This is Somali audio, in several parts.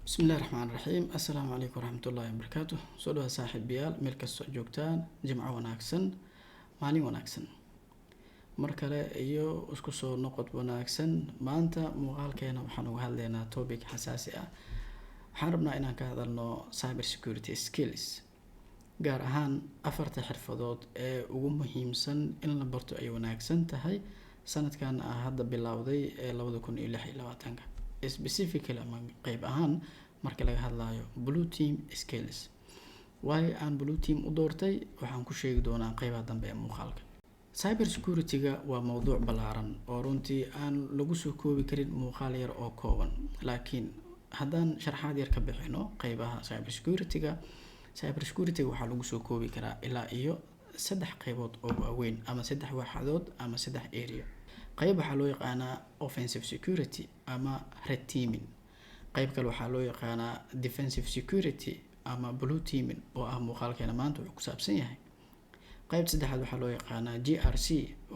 Bismillahi raxmaan raxiim. Assalaamu calaykum waraxmatullaahi wabarakaatu. Soo dhawaad, saaxiibayaal, meel kastoo joogtaan. Jimco wanaagsan, maalin wanaagsan, mar kale iyo isku soo noqod wanaagsan. Maanta muuqaalkeena waxaan uga hadlaynaa topic xasaasi ah. Waxaan rabnaa inaan ka hadalno cyber security skills, gaar ahaan afarta xirfadood ee ugu muhiimsan in la barto ay wanaagsan tahay sanadkan ah hadda bilowday ee 2026-ka, specifically ama qeyb ahaan marka laga hadlayo blue team skills. Waayo aan blue team u doortay waxaan ku sheegi doonaa qeybaha dambe ee muuqaalka. Cyber security-ga waa mowduuc ballaaran oo runtii aan lagu soo koobi karin muuqaal yar oo kooban, laakiin haddaan sharaxaad yar ka bixino qeybaha cyber security-ga, cyber security-ga waxaa lagu soo koobi karaa ilaa iyo saddex qeybood oo waaweyn, ama saddex waaxadood, ama saddex area. Qeyb waxaa loo yaqaanaa offensive security ama red teaming. Qeyb kale waxaa loo yaqaanaa defensive security ama blue teaming, oo ah muuqaalkeena maanta wuxuu ku saabsan yahay. Qeybta saddexaad waxaa loo yaqaanaa GRC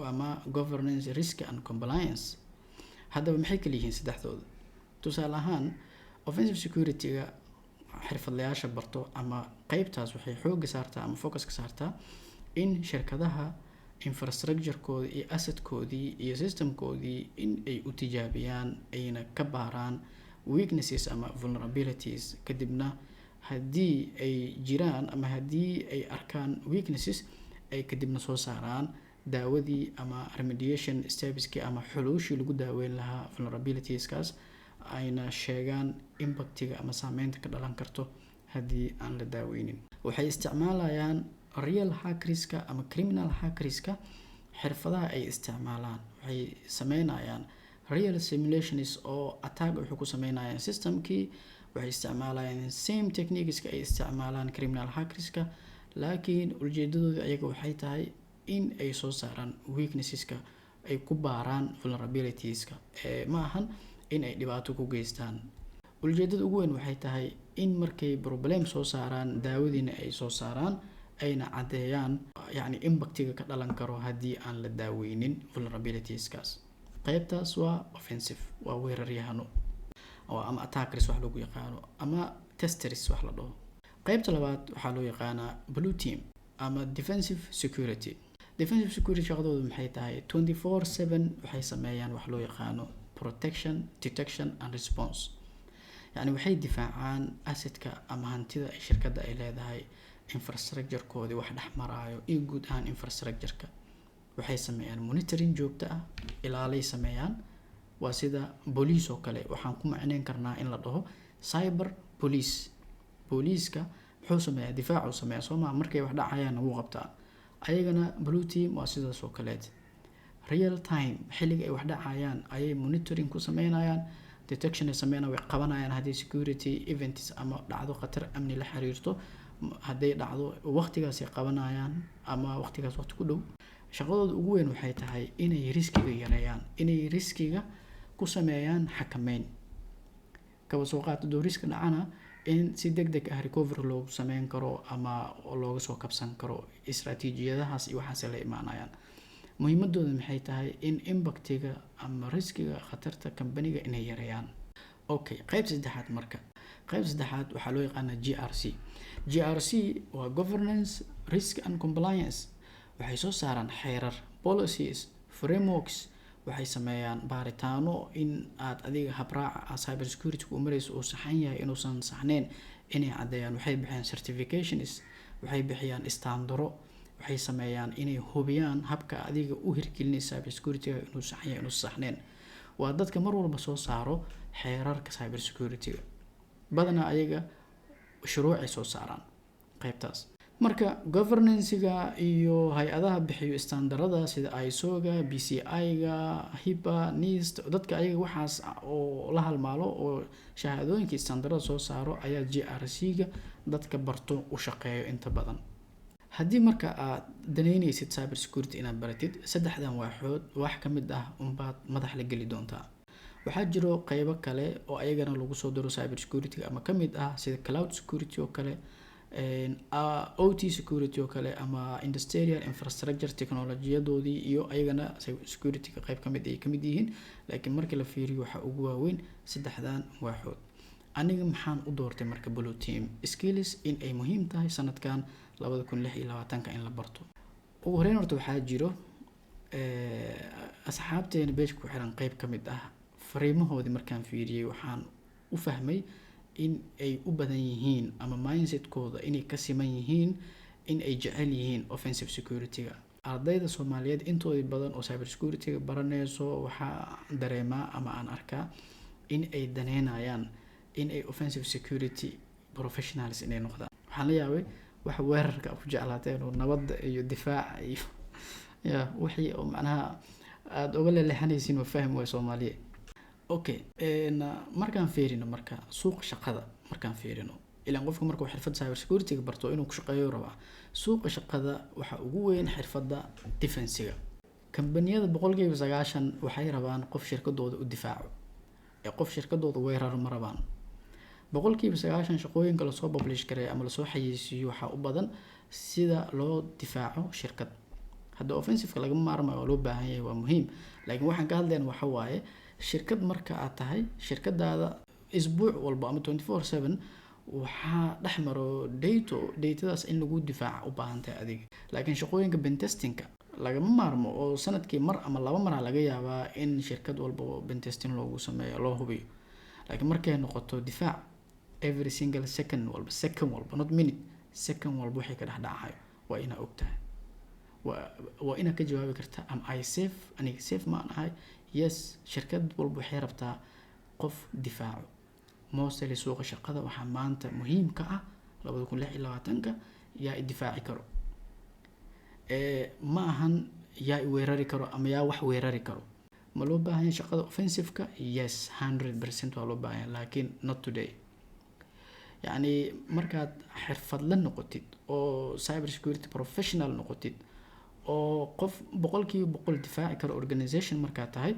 ama governance, risk and compliance. Haddaba maxay kala yihiin saddexdooda? Tusaale ahaan, offensive security-ga xirfadlayaasha barto ama qeybtaas waxay xooga saartaa ama focus ka saartaa in shirkadaha infrastructure-koodii iyo asset-koodii iyo system-koodii in ay u tijaabiyaan, ayna ka baaraan weaknesses ama vulnerabilities. Kadibna haddii ay jiraan ama haddii ay arkaan weaknesses, ay kadibna soo saaraan daawadii ama remediation steps-kii ama xuluushii lagu daaweyn lahaa vulnerabilities-kaas, ayna sheegaan impact-iga ama saameynta ka dhalan karto haddii aan la daaweynin. Waxay isticmaalayaan real hackers-ka ama criminal hackers-ka xirfadaha ay isticmaalaan. Waxay sameynayaan real simulations oo attack wuxuu ku sameynayaan system-kii. Waxay isticmaalayaan same techniques-ka ay isticmaalaan criminal hackers-ka, laakiin ujeedadooda ayaga waxay tahay in ay soo saaraan weaknesses-ka, ay ku baaraan vulnerabilities-ka. Ma ahan in ay dhibaato ku geystaan. Ujeedada ugu weyn waxay tahay in markay problem soo saaraan, daawadiina ay soo saaraan, ayna caddeeyaan yacni impact-iga ka dhalan karo haddii aan la daaweynin vulnerabilities-kaas. Qeybtaas waa offensive, waa weeraryahano oo ama attackers wax lagu yaqaano ama testers wax la dhaho. Qeybta labaad waxaa loo yaqaanaa blue team ama defensive security. Defensive security shaqadoodu maxay tahay? 24/7 waxay sameeyaan wax loo yaqaano protection, detection and response. Yacni waxay difaacaan asset-ka ama hantida ay shirkadda ay leedahay, infrastructure-koodii wax dhex maraayo iyo guud ahaan infrastructure-ka. Waxay sameeyaan monitoring joogto ah, ilaalay sameeyaan. Waa sida booliis oo kale. Waxaan ku macneyn karnaa in la dhaho cyber police. Booliiska muxuu sameeyaa? Difaacuu sameeyaa, soo maa? Markay wax dhacayaan wuu qabtaa. Ayagana blue team waa sidaas oo kaleet. Real time, xilliga ay wax dhacayaan, ayay monitoring ku sameynayaan, detection ay sameynayaan, way qabanayaan haddii security events ama dhacdo khatar amni la xiriirto hadday dhacdo, waqtigaasay qabanayaan ama waqtigaas waqti ku dhow. Shaqadooda ugu weyn waxay tahay inay risk-iga yareeyaan, inay risk-iga ku sameeyaan xakameyn. Kaba soo qaad hadduu risk dhacana, in si deg deg ah recovery loogu sameyn karo ama looga soo kabsan karo. Istaraatiijiyadahaas iyo waxaasay la imaanayaan. Muhiimadooda maxay tahay? In impact-iga ama risk-iga khatarta company-ga inay yareeyaan. Okay, qeybta saddexaad marka. Qeyb saddexaad waxaa loo yaqaanaa GRC. GRC waa governance, risk and compliance. Waxay soo saaraan xeerar, policies, frameworks. Waxay sameeyaan baaritaano in aad adiga habraaca cyber security u mareyso uu saxan yahay, inuusan saxneyn inay caddeeyaan. Waxay bixiyaan certifications, waxay bixiyaan istaandaro, waxay sameeyaan inay hubiyaan habka adiga u hirgelinaysa cyber security inuu saxan yahay, inuusan saxneyn. Waa dadka mar walba soo saaro xeerarka cyber security-ga. Badanaa ayaga shuruucay soo saaraan qeybtaas. Marka governance-ga iyo hay-adaha bixiyo istaandarada sida ISO-ga, PCI-ga, HIPAA, NIST, dadka ayaga waxaas oo la halmaalo oo shahaadooyinka istaandarada soo saaro ayaa GRC-ga dadka barto u shaqeeyo inta badan. Haddii marka aad daneyneysid cyber security inaad baratid, saddexdan waaxood wax ka mid ah unbaad madax la geli doontaa. Waxaa jiro qeybo kale oo ayagana lagu soo daro cyber security ama kamid ah, sida cloud security oo kale, OT security oo kale, ama industrial infrastructure technology-yadoodii, iyo ayagana security-ga qeyb kamid ay kamid yihiin. Laakiin markii la fiiriyo, waxaa ugu waaweyn saddexdan waaxood. Aniga maxaan u doortay marka blue team skills in ay muhiim tahay sanadkan 2026-ka in la barto? Ugu horeyn horta waxaa jiro asxaabteena page ku xiran qeyb ka mid ah fariimahoodii. Markaan fiiriyey, waxaan u fahmay in ay u badan yihiin ama mindsetkooda inay ka siman yihiin in ay jecel yihiin offensive security-ga. Ardayda Soomaaliyeed intoodii badan oo cyber security-ga baraneyso, waxaa dareemaa ama aan arkaa in ay daneynayaan in ay offensive security professionals inay noqdaan. Waxaan la yaabay wax weerarka ku jeclaateen oo nabadda iyo difaaca iyo ya wixii oo macnaha aada uga leleexanaysiin. Waa fahmi waay Soomaaliya. Okay, markaan fiirino marka suuqa shaqada, markaan fiirino, ilaan qofka markuu xirfad cyber security-ga barto inuu ku shaqeeyo rabaa, suuqa shaqada waxaa ugu weyn xirfadda defensiga. Kambaniyada 90% waxay rabaan qof shirkadooda u difaaco ee qof shirkadooda weeraro ma rabaan. 90% shaqooyinka lasoo publish gareeyo ama lasoo xayeysiiyo waxaa u badan sida loo difaaco shirkad. Hadda offensiveka lagama maarmayo, waa loo baahan yahay, waa muhiim, laakiin waxaan ka hadlayna waxa waaye shirkad marka aad tahay, shirkadaada isbuuc walba ama 24/7 waxaa dhex maro data. Datadaas in lagu difaaca u baahan tahay adiga. Laakiin shaqooyinka pentestingka lagama maarmo, oo sanadkii mar ama laba maraa laga yaabaa in shirkad walba pentesting loogu sameeyo, loo hubiyo. Laakiin markay noqoto difaac, every single second walba, second walba, not minute, second walba waxay ka dhex dhacayo waa inaa og tahay, waa inaad ka jawaabi kartaa: "Am I safe? Aniga safe maan ahay?" Yes, shirkad walba waxay rabtaa qof difaaco. Mostly suuqa shaqada waxaa maanta muhiim ka ah 2026-ka yaa i difaaci karo. Ma ahan yaa i weerari karo ama yaa wax weerari karo. Ma loo baahan yahay shaqada offensive-ka? Yes, 100% waa loo baahan yahay, laakiin not today. Yacni markaad xirfadle noqotid oo cyber security professional noqotid oo qof 100% difaaci karo organization markaad tahay,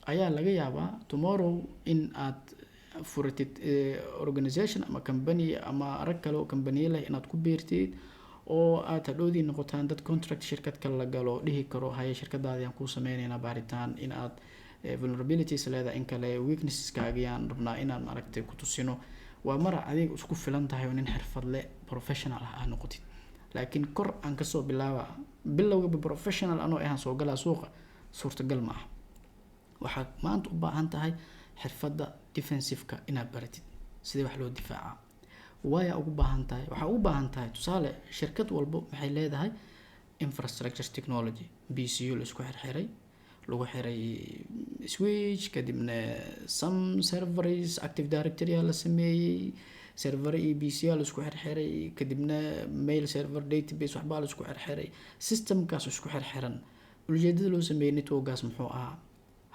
ayaa laga yaabaa tomorrow in aad furatid organization ama company ama rag kale oo companiye leh inaad ku biirtid, oo aad hadhowdii noqotaan dad contract shirkad kale la galo, dhihi karo: "Haye, shirkadaadi aan kuu sameyneynaa baaritaan in aad vulnerabilities leedahay in kale, weaknesseskaagiyaan rabnaa inaan maaragtay ku tusino." Waa mara adiga isku filan tahay oo nin xirfadle professional ah aad noqotid. Laakiin kor aan kasoo bilaaba, bilowgaba professional anoo ahaan soo galaa suuqa, suurtagal ma aha. Waxaad maanta u baahan tahay xirfadda defensiveka inaad baratid, sidee wax loo difaacaa. Waaya ugu baahan tahay? Waxaa ugu baahan tahay, tusaale, shirkad walbo waxay leedahay infrastructure technology, PC la isku xirxiray, lagu xiray switch, kadibna some servers, Active Directory la sameeyey, server iyo PC la isku xirxiray, kadibna mail server, database, waxbaa la isku xirxiray. Systemkaas isku xirxiran, ujeedada loo sameeyey networkgaas muxuu ahaa?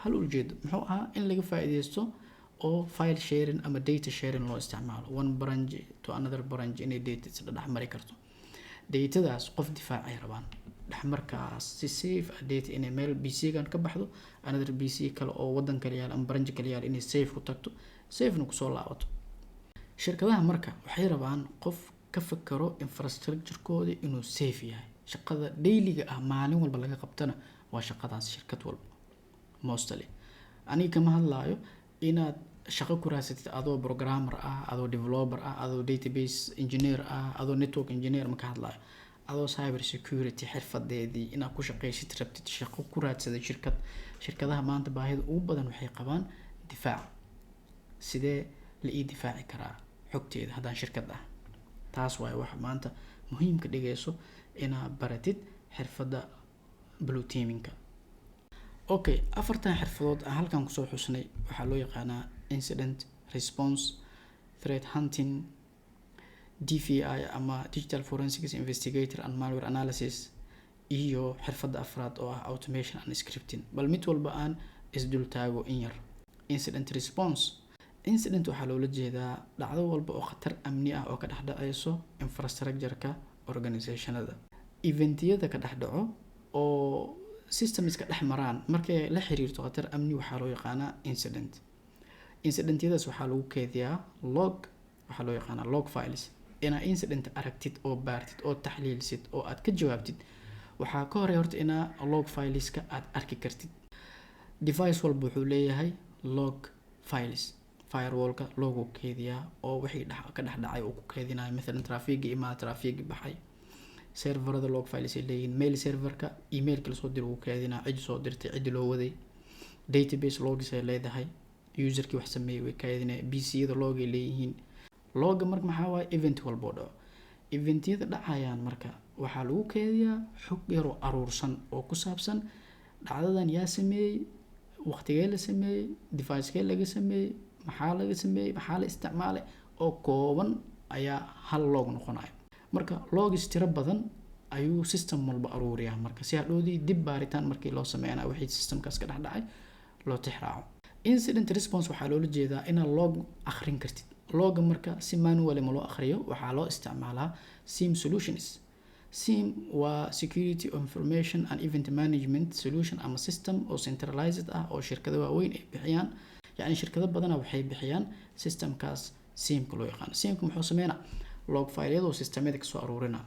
Hal ujeedo muxuu ahaa? In laga faa'iideysto oo file sharing ama data sharing loo isticmaalo, one branch to another branch inay data isdhex mari karto. Datadaas qof difaacay rabaan, dhexmarkaas si safe ah data inay meel PC-gan ka baxdo, another PC kale oo wadan kale yaal ama branch kale yaal inay safe ku tagto, safena kusoo laabato. Shirkadaha marka waxay rabaan qof ka fakero infrastructure-koodii inuu safe yahay. Shaqada dailyga ah, maalin walba laga qabtana, waa shaqadaas shirkad walba mostly. Aniga kama hadlaayo inaad shaqo ku raadsatid adoo programmer ah, adoo developer ah, adoo database engineer ah, adoo network engineer, ma ka hadlaayo. Adoo cyber security xirfadeedii inaad ku shaqeysid rabtid, shaqo ku raadsaday shirkad. Shirkadaha maanta baahida ugu badan waxay qabaan difaac. Sidee la ii difaaci karaa xogteeda haddaan shirkad ah? Taas waaye waxa maanta muhiimka dhigayso inaad baratid xirfadda blue teamingka. Okay, afartan xirfadood aan halkan kusoo xusnay waxaa loo yaqaanaa incident response, threat hunting, DFI ama digital forensics investigator and malware analysis, iyo xirfadda afraad oo ah automation and scripting. Bal mid walba aan isdul taago in yar. Incident response. Incident waxaa loola jeedaa dhacdo walba oo khatar amni ah oo ka dhex dhaceyso infrastructure-ka organizationada. Eventiyada ka dhex dhaco oo systemska dhex maraan markay la xiriirto khatar amni waxaa loo yaqaanaa incident. Incidentyadaas waxaa lagu keediyaa log, waxaa loo yaqaanaa log files. Inaa incident aragtid oo baartid oo taxliilsid oo aad ka jawaabtid, waxaa ka horey horta inaa log fileska aad arki kartid. Device walba wuxuu leeyahay log files. Firewallka log-gu keediyaa oo wixii ka dhex dhacay uu ku keedinayo, mathalan traffic-ga imaa, traffic-ga baxay. Serverada log files ay leeyihiin. Mail serverka emailka lasoo diro uu keedinaa, cidi soo dirtay, cidi loo waday. Database logs ay leedahay, userkii wax sameeyey way keedinaya. PC-yada log ay leeyihiin. Log-ga marka maxaa waaye? Event walboo dhaco, eventyada dhacayaan marka waxaa lagu keediyaa xog yaroo aruursan oo ku saabsan dhacdadan: yaa sameeyey, waqtigee la sameeyey, devicekee laga sameeyey, maxaa laga sameeyey, maxaa la isticmaalay, oo kooban ayaa hal log noqonaya. Marka logs tiro badan ayuu system walba aruuriyaa, marka si hadhowdii dib baaritaan markii loo sameynaya wixii systemkaas ka dhex dhacay loo tixraaco. Incident response waxaa loola jeedaa inaad log akhrin kartid. Log-ga marka si manually ma loo akhriyo, waxaa loo isticmaalaa SIEM solutions. SIEM waa security information and event management solution ama system oo centralized ah oo shirkado waaweyn ay bixiyaan. Yacni shirkado badana waxay bixiyaan systemkaas SIEMka loo yaqaano. SIEMka muxuu sameynaa? Log fileyadoo systemyada kasoo aruurina,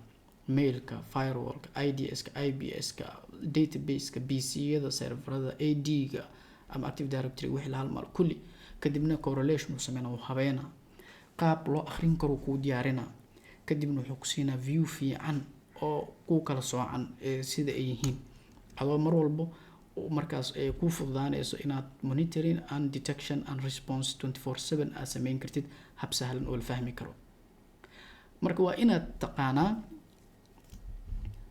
mailka, firewallka, IDS-ka, IPS-ka, database-ka, PC-yada, serverada, AD-ga ama Active Directory, wixii la halmaalo kulli. Kadibna correlation uu sameynaa, uu habeena, qaab loo akhrin karo kuu diyaarina. Kadibna wuxuu ku siinaa view fiican oo ku kala soocan sida ay yihiin, adoo mar walbo markaas ay kuu fududaanayso inaad monitoring and detection and response 24/7 aad sameyn kartid, hab sahlan oo la fahmi karo. Marka waa inaad taqaanaa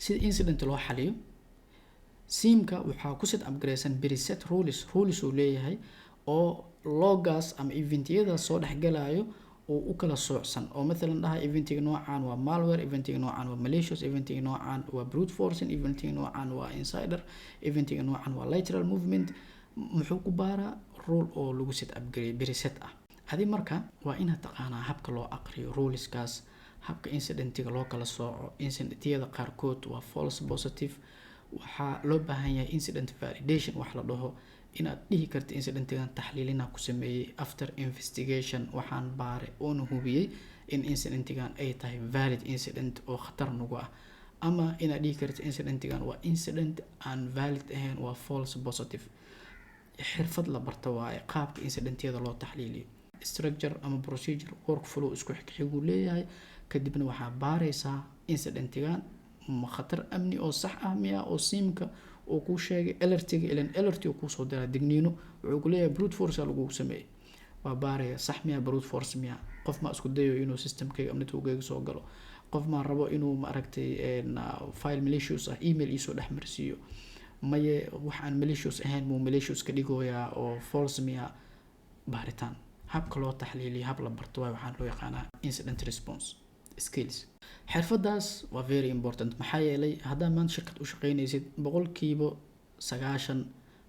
sida incident loo xaliyo. SIEMka waxaa ku set up gareysan preset rules. Rules uu leeyahay oo log-gaas ama eventyada soo dhexgalayo oo u kala soocsan, oo mathalan dhaha eventiga noocan waa malware, eventiga noocan waa malicious, eventiga noocan waa brute forcing, eventiga noocan waa insider, eventiga noocan waa lateral movement. Muxuu ku baaraa? Rule oo lagu set up gareeyay, preset ah. Adi marka waa inaad taqaanaa habka loo aqriyo ruleskaas, habka incidentiga loo kala sooco. Incidentiyada qaarkood waa false positive. Waxaa loo baahan yahay incident validation wax la dhaho, inaad dhihi karta incidentigan taxliilina ku sameeyey, after investigation waxaan baaray oona hubiyey in incidentigan ay tahay valid incident oo khatar nagu ah, ama inaad dhihi karta incidentigan waa incident aan valid ahayn, waa false positive. Xirfad la barto waaye qaabka incidentyada loo taxliiliyo. Structure ama procedure workflow isku xigxiguu leeyahay. Kadibna waxaa baaraysaa incidentigan ma khatar amni oo sax ah miya oo SIEMka uu kuu sheegay alertiga. Ilan alert uu kuusoo diraa, digniino, wuxuu ku leeyahay brute force aa lagugu sameeyey. Waa baaraya: sax miya? Brute force miya? Qof ma isku dayo inuu systemkayga ama networkayga soo galo? Qof maa rabo inuu, maaragtay, file malicious ah email iisoo dhex marsiiyo? Maye, wax aan malicious ahayn muu malicious ka dhigoyaa oo false miya? Baaritaan habka loo taxliiliyo hab la barto waay. Waxaan loo yaqaanaa incident response skills. Xirfadaas waa very important, maxaa yeelay haddaa maanta shirkad u shaqeynaysid, 90%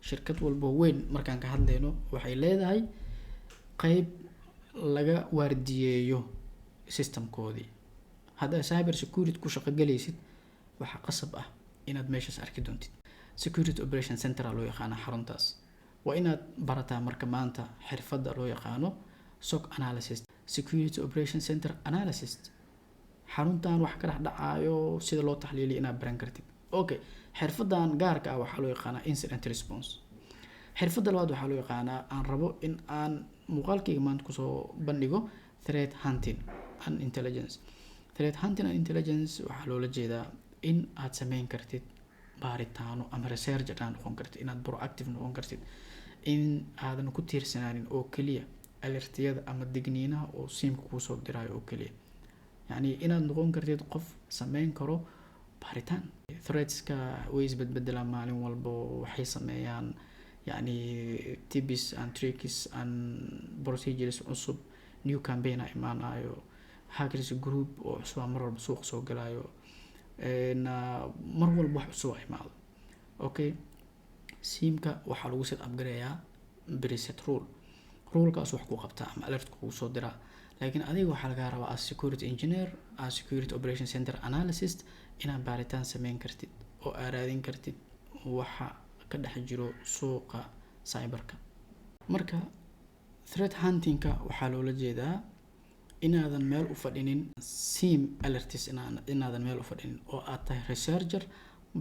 shirkad walbo weyn markaan ka hadlayno waxay leedahay qeyb laga waardiyeeyo systemkoodii. Haddaa cyber security ku shaqogalaysid, waxaa qasab ah inaad meeshaas arki doontid. Security operation center loo yaqaana xaruntaas. Waa inaad barataa marka maanta xirfadda loo yaqaano SOC analysis, security operation center analysis, xaruntan wax ka dhex dhacaayo sida loo taxliiliyo inaad baran kartid. Okay, xirfadan gaarka ah waxaa loo yaqaanaa incident response. Xirfadda labaad waxaa loo yaqaanaa, aan rabo in aan muuqaalkayga maanta kusoo bandhigo, threat hunting and intelligence. Threat hunting and intelligence waxaa loola jeedaa in aad sameyn kartid baaritaano ama research aad noqon kartid, inaad proactive noqon kartid, in aadan ku tiirsanaanin oo keliya alertiyada ama digniinaha oo SIEMka kuusoo diraayo oo keliya. Yacni inaad noqon kartid qof sameyn karo baaritaan. Threatska way isbedbedelaan maalin walbo, waxay sameeyaan yacni tips and tricks and procedures cusub, new campaign a imaanayo, hackers group oo cusubaa mar walba suuqa soo galayo, mar walba wax cusub a imaado. Okay, SIEMka waxaa lagu set up gareeyaa preset rule. Rulekaas wax ku qabtaa ama alert kugu soo diraa, laakiin adiga waxaa lagaa rabaa as security engineer, as security operation center analyst, inaad baaritaan sameyn kartid oo aad raadin kartid waxa ka dhex jiro suuqa cyberka. Marka threat huntingka waxaa loola jeedaa inaadan meel u fadhinin SIEM alerts, inaadan meel u fadhinin oo aad tahay researcher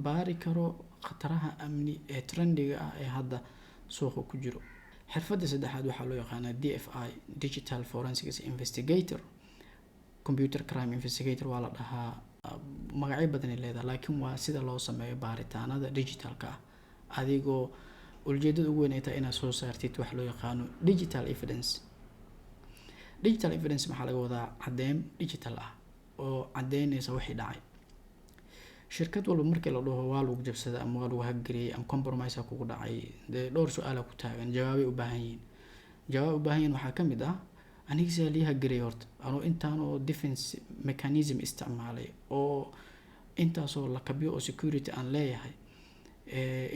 baari karo khataraha amni ee trendiga ah ee hadda suuqa ku jiro. Xirfadda saddexaad waxaa loo yaqaanaa DFI, Digital Forensics Investigator, Computer Crime Investigator waa la dhahaa, magacyo badanay leedahay, laakiin waa sida loo sameeyo baaritaanada digitalka ah, adigoo ujeedada ugu weyn ay tahay inaad soo saartid wax loo yaqaano digital evidence. Digital evidence maxaa laga wadaa? Caddeyn digital ah oo caddeynaysa wixii dhacay. Shirkad walba markii la dhaho waa lagu jabsaday ama waa lagu hack gareeyey ama compromise kugu dhacay, dee dhowr su-aala ku taagan, jawaabay u baahan yihiin. Jawaabay u baahan yihiin waxaa kamid ah: aniga sidaa lii hack gareeyey horta, anuu intaanoo defense mechanism isticmaalay oo intaasoo lakabyo oo security aan leeyahay,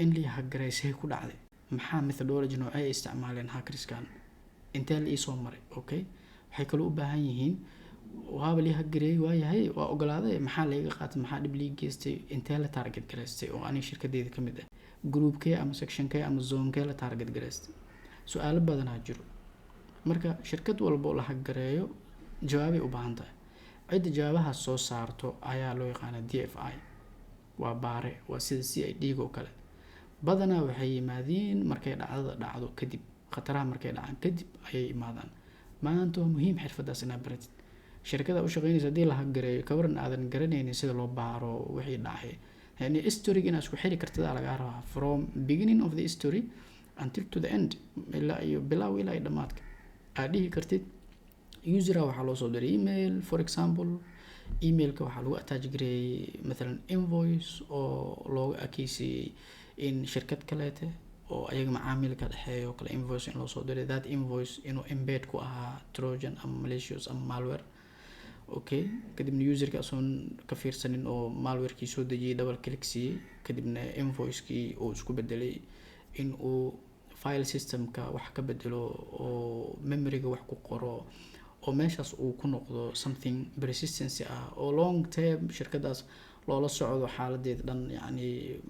in lii hack gareey see ku dhacday? Maxaa methodology noocee ay isticmaaleen hackerskan? Intee la iisoo maray? Okay, waxay kaloo u baahan yihiin: waaba lii hack gareeyey, waayahay, waa ogolaaday, maxaa layga qaatay? Maxaa dhib lii geystay? Intee la target garaystay oo aniga shirkadeyda kamid ah? Groupkee ama sectionkee ama zonekee la target garaystay? Su-aalo badanaa jiro. Marka shirkad walba oo la hack gareeyo jawaabay u baahan tahay. Cidda jawaabahaas soo saarto ayaa loo yaqaana DFI. Waa baare, waa sida CID oo kale. Badanaa waxay yimaadiin markay dhacdada dhacdo kadib, khataraha markay dhacaan kadib ayay imaadaan. Maanta waa muhiim xirfadaas inaad baratid. Shirkada u shaqeynaysa haddii la hack gareeyo, kabaran aadan garanaynin sida loo baaro wixii dhacay, yani historyga inaad isku xiri kartid aa lagaa rabaa, from beginning of the history until to the end, ilaa iyo bilaaw ilaa iyo dhamaadka. Aad dhihi kartid usera waxaa loo soo diray email, for example, emailka waxaa lagu attach gareeyey mathalan invoice oo looga ekeysiiyey in shirkad kaleete oo ayaga macaamilka dhexeeyo kale invoice in loo soo diray, that invoice inuu embed ku ahaa trojan ama malicious ama malware. Okay, kadibna userka asoon ka fiirsanin oo malwarekii soo dejiyey, double click siiyey, kadibna invoicekii uu isku bedelay in uu file systemka wax ka bedelo oo memoryga wax ku qoro oo meeshaas uu ku noqdo something persistency ah oo long term shirkadaas loola socdo xaaladeeda dhan, yacni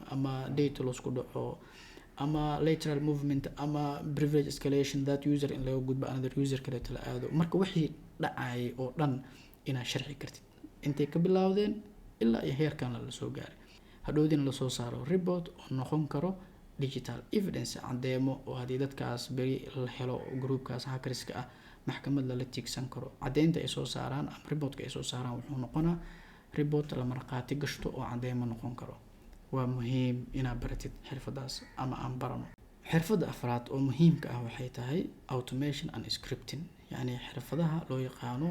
ama data loss ku dhaco ama lateral movement ama privilege escalation, that user in laga gudbo, another user kaleeto la aado. Marka wixii dhacayay oo dhan inaad sharxi kartid, intay ka bilowdeen ilaa iyo heerkan la soo gaaray, hadhowdina lasoo saaro report oo noqon karo digital evidence, caddeemo oo haddii dadkaas beri la helo, groupkaas hackerska ah, maxkamad lala tiigsan karo. Caddeynta ay soo saaraan ama reportka ay soo saaraan wuxuu noqonaa report la markhaati gashto oo caddeemo noqon karo. Waa muhiim inaad baratid xirfadaas ama aan barano. Xirfadda afraad oo muhiimka ah waxay tahay automation and scripting, yacni xirfadaha loo yaqaano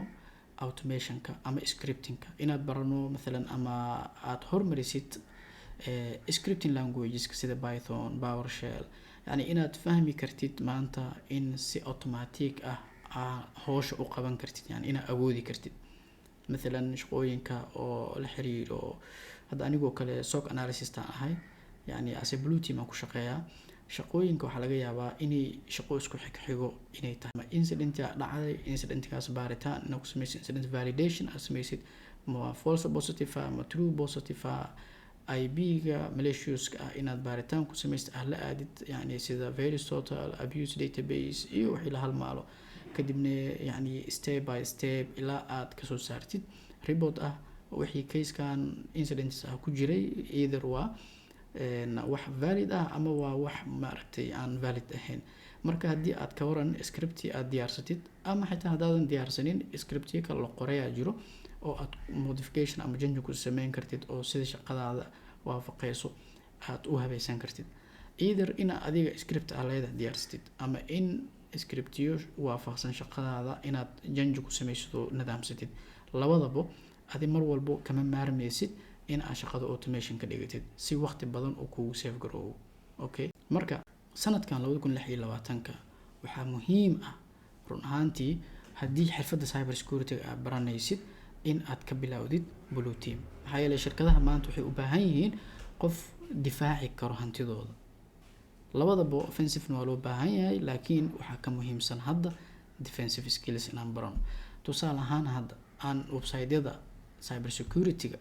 automationka ama scriptingka inaad barano mathalan, ama aada hormarisid scripting languageska sida Python, PowerShell, yacni inaad fahmi kartid maanta in si automatic ah aa howsha u qaban kartid, yani inaad awoodi kartid mathalan shaqooyinka oo la xiriiro. Hadda anigoo kale SOC analyst aan ahay, yani as a blue team aan ku shaqeeyaa. Shaqooyinka waxaa laga yaabaa inay shaqo isku xigxigo inay tahay incident dhacday, incidentkaas baaritaan inaad ku sameysid, incident validation aad sameysid, ma false positive ah ma true positive ah, IP-ga maliciouska ah inaad baaritaan ku sameysid, ah la aadid yani sida VirusTotal, abuse database iyo wixii la halmaalo, kadibna yani step by step ilaa aad kasoo saartid report ah wixii casekan incidents ah ku jiray, either waa wax valid ah ama waa wax maaragtay aan valid ahayn. Marka haddii aad ka waran scripti aad diyaarsatid, ama xitaa haddaadan diyaarsanin, scriptiyo kale la qorayaa jiro oo aad modification ama change ku sameyn kartid oo sida shaqadaada waafaqeyso aad u habaysan kartid. Either ina adiga script aa leedahay diyaarsatid ama in scriptiyo waafaqsan shaqadaada inaad change ku sameysid oo nidaamsatid, labadaba adi mar walbo kama maarmeysid in aad shaqada automation ka dhigatid si waqti badan uu kugu save garoobo. Okay, marka sanadkan 2026-ka waxaa muhiim ah run ahaantii, haddii xirfadda cyber security aad baranaysid, in aad ka bilowdid blue team, maxaa yeelay shirkadaha maanta waxay u baahan yihiin qof difaaci karo hantidooda. Labadaba offensivena waa loo baahan yahay, laakiin waxaa ka muhiimsan hadda defensive skills inaan barano. Tusaale ahaan, hadda aan website-yada cyber security-ga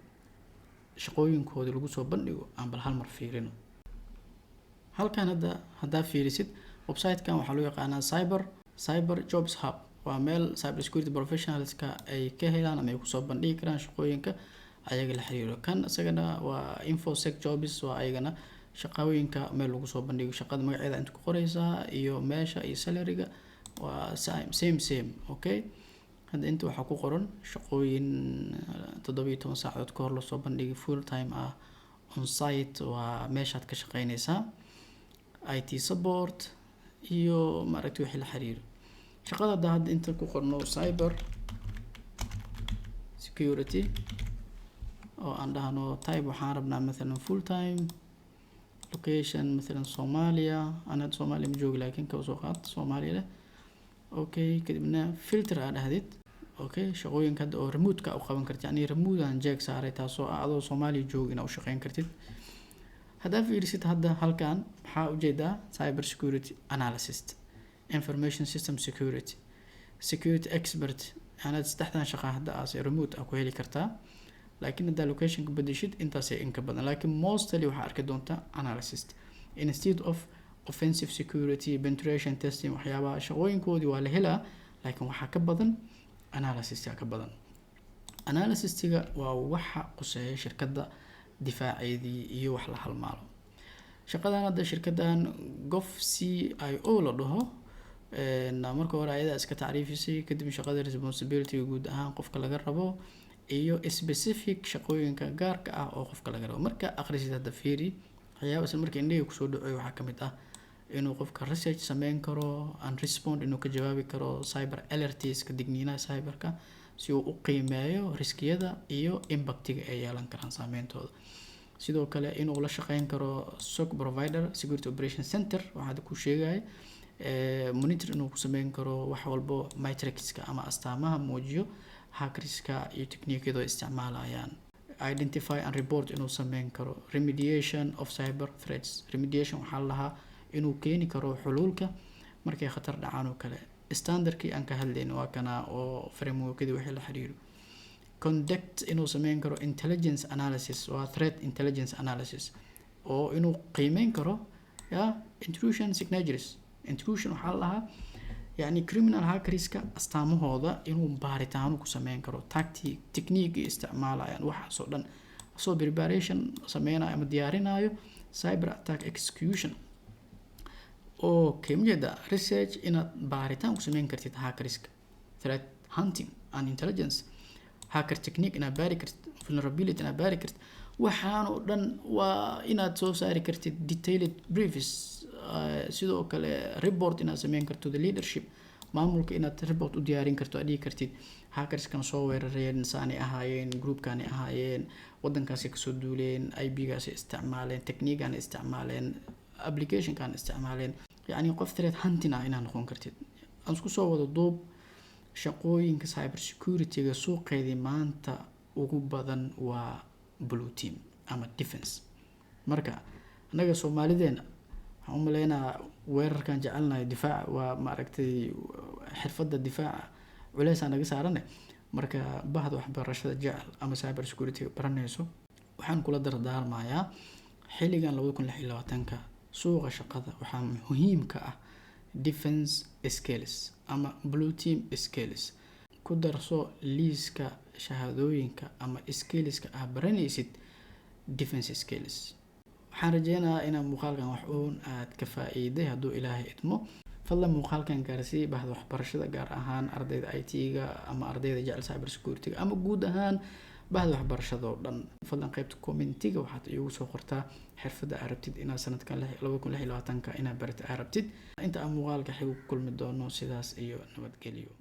shaqooyinkooda lagu soo bandhigo aan bal hal mar fiirino. Halkan hadda haddaa fiirisid website-kan, waxaa loo yaqaanaa Cyber Jobs Hub. Waa meel cyber security professionalska ay ka helaan ama ay kusoo bandhigi karaan shaqooyinka ayaga la xiriiro. Kan isagana waa Infosec Jobs, waa ayagana Shaqooyinka meel lagu soo bandhigo, shaqada magaceeda inta ku qoreysaa iyo meesha iyo salaryga waa same same same. Okay, hadda inta waxaa ku qoran shaqooyin 17 saacadood ka hor lasoo bandhigay, full time ah, on site, waa meeshaad ka shaqeyneysaa, IT support iyo maaragtay wixii la xiriiro shaqada. Hadda inta ku qorno cyber security oo aan dhahno type waxaan rabnaa mathalan full time, location mathalan Soomaaliya. Aan hadda Soomaaliya ma joogi, laakiin kaba soo qaad Soomaaliya leh. Okay, kadibna filter aa dhahdid. Okay, shaqooyinka hadda oo remote-ka u qaban kartid, yani remote aan check saaray, taasoo ah adoo Soomaaliya jooga inaa u shaqeyn kartid. Haddaa fiirisid hadda halkan, maxaa ujeedaa? Cyber security analyst, information system security, security expert. Yani saddexdan shaqa hadda aas remote ah ku heli kartaa, laakiin haddaa locationka bedeshid intaasay inka badan, laakiin mostly waxaa arki doontaa analyst instead of offensive security, penetration testing. Waxyaabaha shaqooyinkoodii waa la helaa, laakiin waxaa ka badan analysiska ka badan. Analysistiga waa waxa quseeya shirkadda difaaceedii iyo wax la halmaalo. Shaqadan hadda shirkaddan Gov CIO la dhaho, marka hore ayadaa iska tacriifisay, kadib shaqada responsibility guud ahaan qofka laga rabo iyo specific shaqooyinka gaarka ah oo qofka laga rabo. Marka akhrisid hadda, fiiri waxyaaba isla marka indhahii kusoo dhacoy. Waxaa kamid ah inuu qofka research sameyn karo and respond, inuu ka jawaabi karo cyber alertska, digniinaha cyberka, si uu u qiimeeyo riskiyada iyo impactiga ay yeelan karaan, saameyntooda. Sidoo kale inuu la shaqeyn karo SOC provider, security operation center, waxaa ku sheegaya monitor inuu ku sameyn karo wax walbo metricska ama astaamaha muujiyo hackerska iyo techniqueyada ay isticmaalayaan, identify and report inuu sameyn karo, remediation of cyber threats. Remediation waxaa la lahaa inuu keeni karo xuluulka markay khatar dhacaan oo kale. Standardkii aan ka hadlayno waa kana oo frameworkadii wixii la xiriiro. Conduct inuu sameyn karo intelligence analysis, waa threat intelligence analysis, oo inuu qiimeyn karo ya intrusion signatures. Intrusion waxaa la lahaa yani criminal hackerska astaamahooda inuu baaritaano ku sameyn karo, tactic, technique ay isticmaalayaan, waxaas oo dhan, asoo preparation sameynayo ama diyaarinayo cyber attack execution. Okay, majeeda research inaad baaritaan ku sameyn kartid hackerska, threat hunting and intelligence, hacker technique inaad baari kartid, vulnerability inaad baari kartid, waxaan oo dhan waa inaad soo saari kartid detailed briefs. Sidoo kale report inaad sameyn karto, the leadership, maamulka inaad report u diyaarin karto, aad dhihi kartid hackerskan soo weerareen saanay ahaayeen, groupkaanay ahaayeen, wadankaasay kasoo duuleen, IP-gaasay isticmaaleen, techniquegaanay isticmaaleen, applicationkaan isticmaaleen. Yacni qof threat hunting ah inaad noqon kartid. Aan isku soo wada duub, shaqooyinka cyber security-ga suuqeedii maanta ugu badan waa blue team ama defense. Marka annaga Soomaalideena waxaan u maleynayaa weerarkan jecelnahay, difaaca waa maaragtay xirfadda difaaca culeysaa naga saarane. Marka bahda waxbarashada jecel ama cyber security-ga baranayso, waxaan kula dardaarmayaa xilligan 2026-ka suuqa shaqada waxaa muhiimka ah defense skills ama blue team skills. Ku darso liiska shahaadooyinka ama skillska aad baranaysid defense skills. Waxaan rajeynayaa inaan muuqaalkan wax uun aad ka faa-iiday. Hadduu Ilaahay idmo, fadlan muuqaalkan gaarsii bahda waxbarashada, gaar ahaan ardayda IT-ga ama ardayda jecel cyber security-ga ama guud ahaan bahda waxbarashada oo dhan. Fadlan qaybta commentiga waxaad iigu soo qortaa xirfadda aad rabtid inaad sanadkan 2026-ka inaad barata aad rabtid. Inta aan muuqaalka xigu ku kulmi doono, sidaas iyo nabadgelyo.